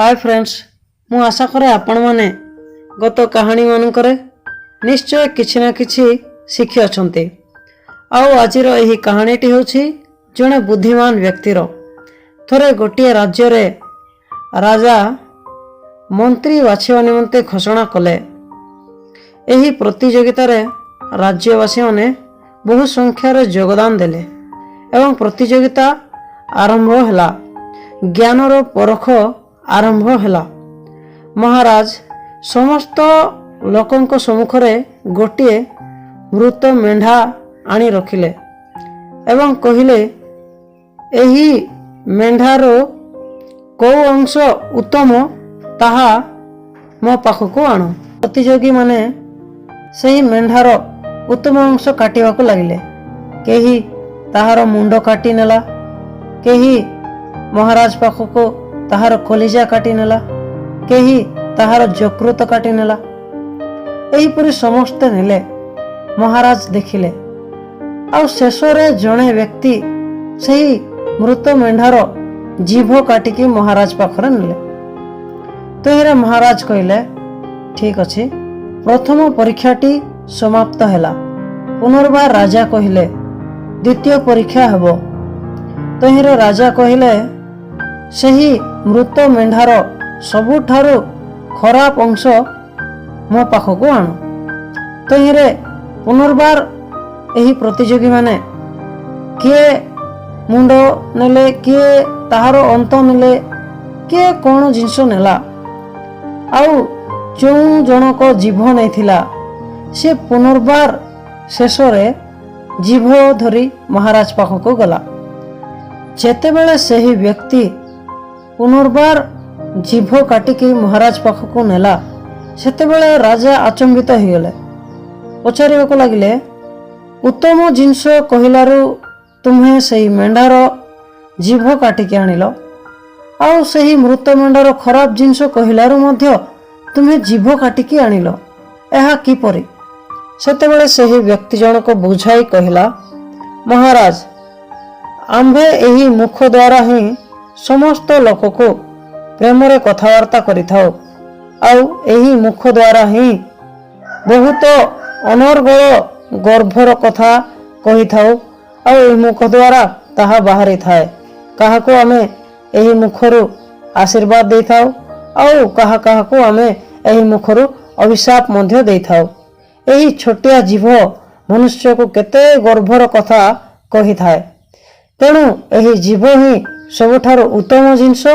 ହାଏ friends, ମୁଁ ଆଶା କରେ ଆପଣମାନେ ଗତ କାହାଣୀମାନଙ୍କରେ ନିଶ୍ଚୟ କିଛି ନା କିଛି ଶିଖିଅଛନ୍ତି। ଆଉ ଆଜିର ଏହି କାହାଣୀଟି ହେଉଛି ଜଣେ ବୁଦ୍ଧିମାନ ବ୍ୟକ୍ତିର। ଥରେ ଗୋଟିଏ ରାଜ୍ୟରେ ରାଜା ମନ୍ତ୍ରୀ ବାଛିବା ନିମନ୍ତେ ଘୋଷଣା କଲେ। ଏହି ପ୍ରତିଯୋଗିତାରେ ରାଜ୍ୟବାସୀମାନେ ବହୁ ସଂଖ୍ୟାରେ ଯୋଗଦାନ ଦେଲେ ଏବଂ ପ୍ରତିଯୋଗିତା ଆରମ୍ଭ ହେଲା। ଜ୍ଞାନର ପରଖ ଆରମ୍ଭ ହେଲା। ମହାରାଜ ସମସ୍ତ ଲୋକଙ୍କ ସମ୍ମୁଖରେ ଗୋଟିଏ ମୃତ ମେଣ୍ଢା ଆଣି ରଖିଲେ ଏବଂ କହିଲେ, "ଏହି ମେଣ୍ଢାର କେଉଁ ଅଂଶ ଉତ୍ତମ, ତାହା ମୋ ପାଖକୁ ଆଣ।" ପ୍ରତିଯୋଗୀମାନେ ସେହି ମେଣ୍ଢାର ଉତ୍ତମ ଅଂଶ କାଟିବାକୁ ଲାଗିଲେ। କେହି ତାହାର ମୁଣ୍ଡ କାଟି ନେଲା, କେହି ମହାରାଜ ପାଖକୁ ତାହାର କଲିଜା କାଟି ନେଲା, କେହି ତାହାର ଯକୃତ କାଟି ନେଲା। ଏହିପରି ସମସ୍ତେ ନେଲେ। ମହାରାଜ ଦେଖିଲେ ଆଉ ଶେଷରେ ଜଣେ ବ୍ୟକ୍ତି ସେହି ମୃତ ମେଣ୍ଢାର ଜିଭ କାଟିକି ମହାରାଜ ପାଖରେ ନେଲେ। ତହିଁରେ ମହାରାଜ କହିଲେ, "ଠିକ ଅଛି, ପ୍ରଥମ ପରୀକ୍ଷାଟି ସମାପ୍ତ ହେଲା।" ପୁନର୍ବାର ରାଜା କହିଲେ, "ଦ୍ୱିତୀୟ ପରୀକ୍ଷା ହେବ।" ତହିଁରେ ରାଜା କହିଲେ, "ସେହି ମୃତ ମେଣ୍ଢାର ସବୁଠାରୁ ଖରାପ ଅଂଶ ମୋ ପାଖକୁ ଆଣ।" ତହିଁରେ ପୁନର୍ବାର ଏହି ପ୍ରତିଯୋଗୀମାନେ କିଏ ମୁଣ୍ଡ ନେଲେ, କିଏ ତାହାର ଅନ୍ତ ନେଲେ, କିଏ କ'ଣ ଜିନିଷ ନେଲା। ଆଉ ଯେଉଁ ଜଣକ ଜିଭ ନେଇଥିଲା, ସେ ପୁନର୍ବାର ଶେଷରେ ଜିଭ ଧରି ମହାରାଜ ପାଖକୁ ଗଲା। ଯେତେବେଳେ ସେହି ବ୍ୟକ୍ତି ପୁନର୍ବାର ଜିଭ କାଟିକି ମହାରାଜ ପାଖକୁ ନେଲା, ସେତେବେଳେ ରାଜା ଆଚମ୍ବିତ ହୋଇଗଲେ। ପଚାରିବାକୁ ଲାଗିଲେ, "ଉତ୍ତମ ଜିନିଷ କହିଲାରୁ ତୁମେ ସେହି ମେଣ୍ଢାର ଜିଭ କାଟିକି ଆଣିଲ, ଆଉ ସେହି ମୃତ ମେଣ୍ଢାର ଖରାପ ଜିନିଷ କହିଲାରୁ ମଧ୍ୟ ତୁମେ ଜିଭ କାଟିକି ଆଣିଲ, ଏହା କିପରି?" ସେତେବେଳେ ସେହି ବ୍ୟକ୍ତି ଜଣକ ବୁଝାଇ କହିଲା, "ମହାରାଜ, ଆମ୍ଭେ ଏହି ମୁଖ ଦ୍ୱାରା ହିଁ ସମସ୍ତ ଲୋକକୁ ପ୍ରେମରେ କଥାବାର୍ତ୍ତା କରିଥାଉ ଆଉ ଏହି ମୁଖ ଦ୍ୱାରା ହିଁ ବହୁତ ଅନର୍ଗଳ ଗର୍ଭର କଥା କହିଥାଉ। ଆଉ ଏହି ମୁଖ ଦ୍ୱାରା ତାହା ବାହାରିଥାଏ। କାହାକୁ ଆମେ ଏହି ମୁଖରୁ ଆଶୀର୍ବାଦ ଦେଇଥାଉ ଆଉ କାହା କାହାକୁ ଆମେ ଏହି ମୁଖରୁ ଅଭିଶାପ ମଧ୍ୟ ଦେଇଥାଉ। ଏହି ଛୋଟିଆ ଜିଭ ମନୁଷ୍ୟକୁ କେତେ ଗର୍ଭର କଥା କହିଥାଏ। ତେଣୁ ଏହି ଜିଭ ହିଁ ସବୁଠାରୁ ଉତ୍ତମ ଜିନିଷ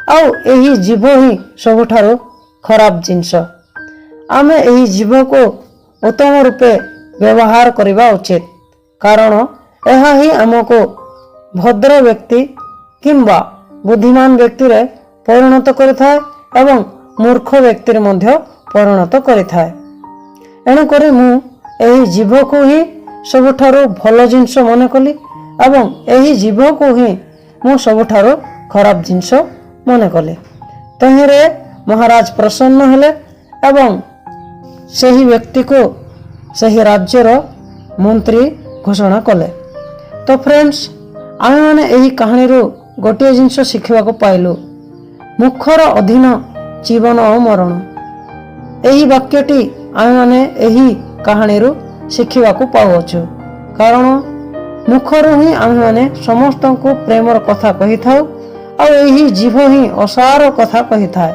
ଆଉ ଏହି ଜିଭ ହିଁ ସବୁଠାରୁ ଖରାପ ଜିନିଷ। ଆମେ ଏହି ଜିଭକୁ ଉତ୍ତମ ରୂପେ ବ୍ୟବହାର କରିବା ଉଚିତ, କାରଣ ଏହା ହିଁ ଆମକୁ ଭଦ୍ର ବ୍ୟକ୍ତି କିମ୍ବା ବୁଦ୍ଧିମାନ ବ୍ୟକ୍ତିରେ ପରିଣତ କରିଥାଏ ଏବଂ ମୂର୍ଖ ବ୍ୟକ୍ତିରେ ମଧ୍ୟ ପରିଣତ କରିଥାଏ। ଏଣୁକରି ମୁଁ ଏହି ଜିଭକୁ ହିଁ ସବୁଠାରୁ ଭଲ ଜିନିଷ ମନେ କଲି ଏବଂ ଏହି ଜିଭକୁ ହିଁ ମୁଁ ସବୁଠାରୁ ଖରାପ ଜିନିଷ ମନେ କଲି।" ତହିଁରେ ମହାରାଜ ପ୍ରସନ୍ନ ହେଲେ ଏବଂ ସେହି ବ୍ୟକ୍ତିକୁ ସେହି ରାଜ୍ୟର ମନ୍ତ୍ରୀ ଘୋଷଣା କଲେ। ତ ଫ୍ରେଣ୍ଡସ୍, ଆମେମାନେ ଏହି କାହାଣୀରୁ ଗୋଟିଏ ଜିନିଷ ଶିଖିବାକୁ ପାଇଲୁ, ମୁଖର ଅଧୀନ ଜୀବନ ଓ ମରଣ। ଏହି ବାକ୍ୟଟି ଆମେମାନେ ଏହି କାହାଣୀରୁ ଶିଖିବାକୁ ପାଉଅଛୁ, କାରଣ ମୁଖରୁ ହିଁ ଆମେମାନେ ସମସ୍ତଙ୍କୁ ପ୍ରେମର କଥା କହିଥାଉ ଆଉ ଏହି ଜିଭ ହିଁ ଅସାର କଥା କହିଥାଏ।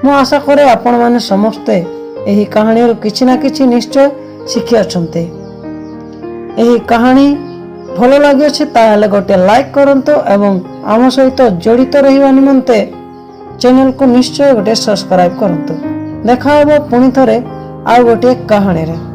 ମୁଁ ଆଶା କରେ ଆପଣମାନେ ସମସ୍ତେ ଏହି କାହାଣୀରୁ କିଛି ନା କିଛି ନିଶ୍ଚୟ ଶିଖିଅଛନ୍ତି। ଏହି କାହାଣୀ ଭଲ ଲାଗିଅଛି, ତାହେଲେ ଗୋଟିଏ ଲାଇକ୍ କରନ୍ତୁ ଏବଂ ଆମ ସହିତ ଜଡ଼ିତ ରହିବା ନିମନ୍ତେ ଚ୍ୟାନେଲକୁ ନିଶ୍ଚୟ ଗୋଟିଏ ସବସ୍କ୍ରାଇବ୍ କରନ୍ତୁ। ଦେଖା ହେବ ପୁଣି ଥରେ ଆଉ ଗୋଟିଏ କାହାଣୀରେ।